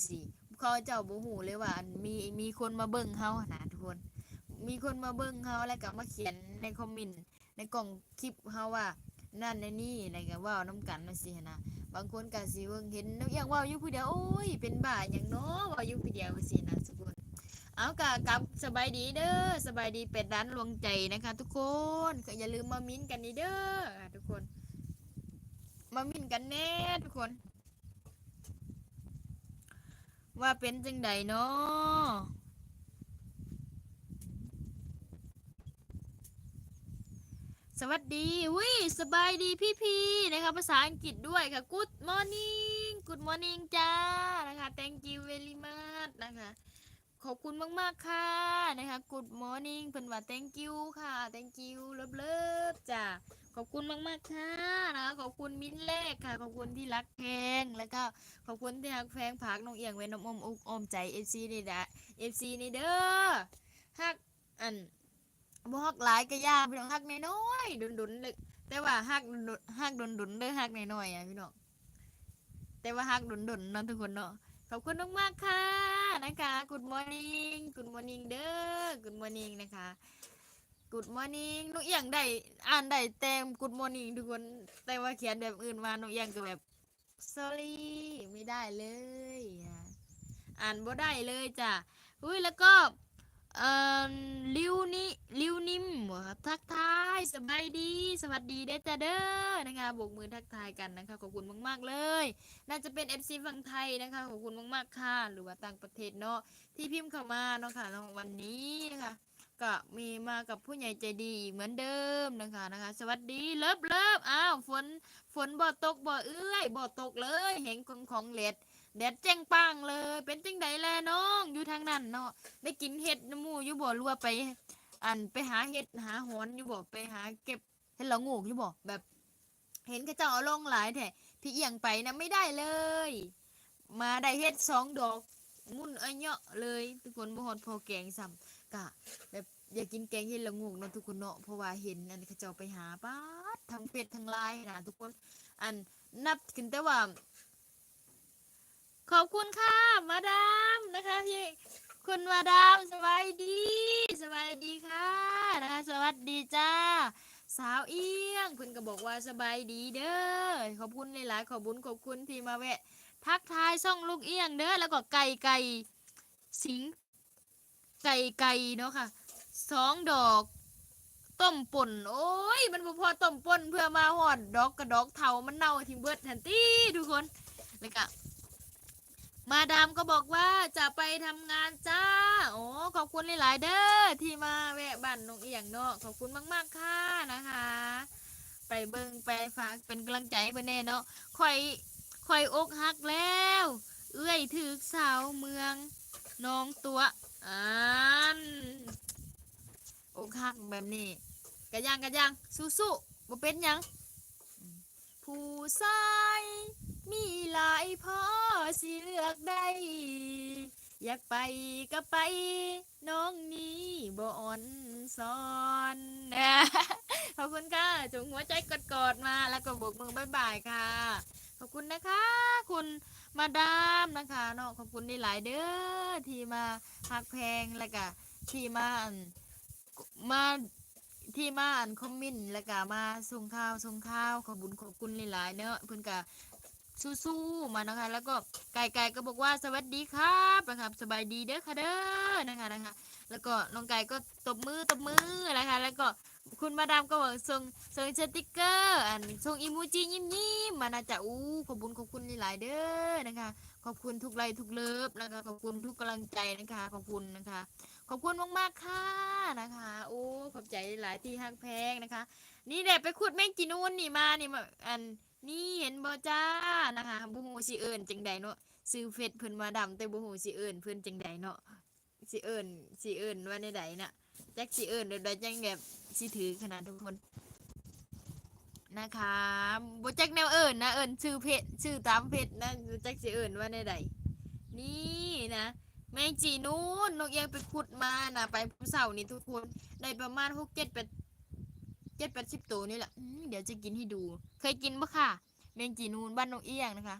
ຊີ້ ເຂົາເຈົ້າບໍ່ຮູ້ເລີຍວ່າ ອັນ ມີ ມີຄົນມາເບິ່ງເຮົາຫັ້ນນະທຸກຄົນ. ມີຄົນມາເບິ່ງເຮົາ ແລ້ວກໍມາຂຽນໃນຄອມເມັນ ໃນກ້ອງຄລິບເຮົາວ່າ ນັ້ນແນວນີ້ ແລ້ວກໍເວົ້ານຳກັນຈັ່ງຊີ້ຫັ້ນນະ. ບາງຄົນກໍຊິເບິ່ງເຫັນນ້ອງອຽງເວົ້າຢູ່ຜູ້ດຽວ ໂອ້ຍ ເປັນບ້າຫຍັງເນາະ ເວົ້າຢູ່ຜູ້ດຽວຈັ່ງຊີ້ນະທຸກຄົນ. ເອົາ ກໍກັບສະບາຍດີເດີ ສະບາຍດີແປດລ້ານດວງໃຈນະຄະທຸກຄົນ. ກໍຢ່າລືມມາມິ້ນກັນນີ້ເດີທຸກຄົນ ມາມິ້ນກັນແດ່ທຸກຄົນ ວ່າເປັນຈັ່ງໃດເນາະ. ສະຫວັດດີ ອຸ້ຍ ສະບາຍດີພີ່ໆ ນະຄະ ພາສາອັງກິດດ້ວຍຄ່ະ Good morning Good morning ຈ້າ ນະຄະ Thank you very much ນະຄະ ຂອບຄຸນມາກໆ ຄ່ະ ນະຄະ Good morning ເພິ່ນວ່າ Thank you ຄ່ະ Thank you love love ຈ້າ ຂອບຄຸນມາກໆ ຄ່ະ ນະຄະ ຂອບຄຸນມິ້ນແລກຄ່ະ ຂອບຄຸນທີ່ຮັກແພງ ແລ້ວກໍຂອບຄຸນທີ່ຮັກແພງ ຝາກນ້ອງອຽງໄວ້ໃນອ້ອມອົກອ້ອມໃຈ ເອັຟຊີ ນີ້ລະ ເອັຟຊີ ນີ້ເດີ ຮັກ ອັນ ບໍ່ຮັກຫຼາຍກໍຢ່າ ພີ່ນ້ອງ ຮັກນ້ອຍໆ ດົນໆ ເລີຍ ແຕ່ວ່າຮັກດົນໆ ຮັກດົນໆ ເດີ ຮັກນ້ອຍໆ ອະ ພີ່ນ້ອງ ແຕ່ວ່າຮັກດົນໆ ເນາະທຸກຄົນເນາະ. ຂອບຄຸນມາກໆ ຄ່ະ ນະຄະ Good morning Good morning ເດີ Good morning ນະຄະ Good morning ນ້ອງອຽງໄດ້ ອ່ານໄດ້ແຕ່ Good morning ທຸກຄົນ ແຕ່ວ່າຂຽນແບບອື່ນມາ ນ້ອງອຽງກໍແບບ Sorry ໄມ່ໄດ້ເລີຍ ອ່ານບໍ່ໄດ້ເລີຍຈ້າ. ອຸ້ຍ ແລ້ວກໍ ເອີ ລິວນິ ລິວນິມ ທັກທາຍ ສະບາຍດີ ສະຫວັດດີເດີຈ້າເດີ ນະຄະ ໂບກມືທັກທາຍກັນນະຄະ ຂອບຄຸນມາກໆ ເລີຍ ໜ້າຈະເປັນ ເອັຟຊີ ຝັ່ງໄທນະຄະ ຂອບຄຸນມາກໆ ຄ່ະ ຫຼືວ່າຕ່າງປະເທດເນາະ ທີ່ພິມເຂົ້າມາເນາະຄ່ະ ເນາະ ວັນນີ້ນະຄະ. ກໍມີມາກັບຜູ້ໃຫຍ່ໃຈດີອີກເໝືອນເດີມນະຄະ ນະຄະ ສະຫວັດດີ ເລີບໆ. ອ້າວ ຝົນ ຝົນບໍ່ຕົກບໍ່ເອື້ອຍ? ບໍ່ຕົກເລີຍ ແຮງຂອງແດດ ແດດແຈ້ງປ່າງເລີຍ. ເປັນຈັ່ງໃດແລນ້ອງ ຢູ່ທາງນັ້ນເນາະ ໄດ້ກິນເຫັດນຳໝູ່ຢູ່ບໍ່ ຫຼືວ່າໄປ ອັນ ໄປຫາເຫັດຫາຫອນຢູ່ບໍ່ ໄປຫາເກັບເຫັດລະໂງກຢູ່ບໍ່? ແບບ ເຫັນເຂົາເຈົ້າເອົາລົງຫຼາຍແທ້ ພີ່ອຽງໄປນະ ໄມ່ໄດ້ເລີຍ ມາໄດ້ເຫັດສອງດອກ ໝຸ່ນອະເຍາະເລີຍທຸກຄົນ ບໍ່ຮອດພໍແກງຊ້ຳ. ກະແບບຢາກກິນແກງເຫັດລະໂງກເນາະທຸກຄົນເນາະ ເພາະວ່າເຫັນອັນເຂົາເຈົ້າໄປຫາ ປາດ ທັງເຟສທັງລາຍນະທຸກຄົນ ອັນ ນັບຂຶ້ນແຕ່ວ່າ ຂອບຄຸນຄ່ະ ມາດາມນະຄະ ພີ່ ຄຸນມາດາມ ສະບາຍດີ ສະບາຍດີຄ່ະ ນະຄະ ສະຫວັດດີຈ້າ ສາວອຽງ ເພິ່ນກໍບອກວ່າ ສະບາຍດີເດີ ຂອບຄຸນຫຼາຍໆ ຂອບບຸນຂອບຄຸນທີ່ມາແວະທັກທາຍຊ່ອງລູກອຽງເດີ ແລ້ວກໍໄກ່ໄກ່ ສິງ ໄກ່ໄກ່ເນາະຄ່ະ ສອງດອກ ຕົ້ມປົ່ນ ໂອ້ຍ ມັນບໍ່ພໍຕົ້ມປົ່ນ ເພື່ອມາຮອດດອກກະດອກເຖົ້າ ມັນເນົ່າຖິ້ມເບິດຫັ້ນຕິທຸກຄົນ. ແລ້ວກະມາດາມກໍບອກວ່າ ຈະໄປທຳງານຈ້າ ໂອ້ ຂອບຄຸນຫຼາຍໆເດີ ທີ່ມາແວະບ້ານນ້ອງອຽງເນາະ ຂອບຄຸນມາກໆຄ່ະນະຄະ ໄປເບິ່ງໄປຝາກເປັນກຳລັງໃຈໃຫ້ເພິ່ນແດ່ເນາະ. ຂ້ອຍ ຂ້ອຍອົກຫັກແລ້ວ ເອື້ອຍຖືກສາວເມືອງໜອງຕົວະ ອັນ ອົກຫັກແບບນີ້ ກະຢ່າງ ກະຢ່າງ ສູ້ໆ ບໍ່ເປັນຫຍັງ ຜູ້ຊາຍມີຫຼາຍພໍຊິເລືອກໄດ້ ຢາກໄປກະໄປ ນ້ອງນີ້ບໍ່ອ່ອນຊອນ. ຂອບຄຸນຄ່ະ ສົ່ງຫົວໃຈກອດໆມາ ແລ້ວກໍໂບກມືບາຍບາຍຄ່ະ. ຂອບຄຸນນະຄະ ຄຸນມາດາມນະຄະເນາະ ຂອບຄຸນຫຼາຍໆເດີ ທີ່ມາຮັກແພງ ແລ້ວກະທີ່ມາ ອັນ ມາ ທີ່ມາ ອັນ ຄອມເມັນ ແລ້ວກະມາສົ່ງຂ່າວ ສົ່ງຂ່າວ ຂອບບຸນຂອບຄຸນຫຼາຍໆເນາະ ເພິ່ນກະ ສູ້ໆມາເນາະຄ່ະ. ແລ້ວກໍໄກ່ໆກໍບອກວ່າ ສະຫວັດດີຄັບ ນະຄັບ ສະບາຍດີເດີຄ່ະເດີ ນະຄະ ນະຄະ. ແລ້ວກໍນ້ອງໄກ່ກໍຕົບມື ຕົບມືນະຄະ. ແລ້ວກໍຄຸນມາດາມກໍບອກ ສົ່ງ ສົ່ງສະຕິກເກີ ອັນ ສົ່ງອີໂມຈິຍິ້ມໆມານະຈ໊ະ. ໂອ້ ຂອບບຸນຂອບຄຸນຫຼາຍໆເດີນະຄະ. ຂອບຄຸນທຸກໄລທຸກເລີບນະຄະ. ຂອບຄຸນທຸກກຳລັງໃຈນະຄະ. ຂອບຄຸນນະຄະ. ຂອບຄຸນມາກໆຄ່ະນະຄະ. ໂອ້ ຂອບໃຈຫຼາຍໆທີ່ຮັກແພງນະຄະ. ນີ້ແຫຼະ ໄປຂຸດແມງຈີນູນນີ້ມານີ້ ມາ ອັນ ນີ້ເຫັນບໍ່ຈ້ານະຄະ. ບໍ່ຮູ້ຊິເອີ້ນຈັ່ງໃດເນາະ ຊື່ເຟສເພິ່ນມາດຳ ແຕ່ບໍ່ຮູ້ຊິເອີ້ນເພິ່ນຈັ່ງໃດເນາະ. ຊິເອີ້ນ ຊິເອີ້ນວ່າແນວໃດນະ ຈັກຊິເອີ້ນແບບໃດຈັ່ງແບບຊິຖືກຫັ້ນນະທຸກຄົນນະຄະ. ບໍ່ຈັກແນວເອີ້ນນະ ເອີ້ນຊື່ເຟສ ຊື່ຕາມເຟສນະ ບໍ່ຈັກຊິເອີ້ນວ່າແນວໃດ. ນີ້ນະ ແມງຈີນູນ ນ້ອງອຽງໄປຂຸດມານະ ໄປມື້ເຊົ້ານີ້ທຸກຄົນ ໄດ້ປະມານຫົກ ເຈັດ ແປດ ເຈັດ ແປດສິບໂຕນີ້ແຫຼະ. ອືມ ດຽວຈະກິນໃຫ້ດູ. ເຄີຍກິນບໍ່ຄະ ແມງຈີນູນ ບ້ານນ້ອງອຽງນະຄະ.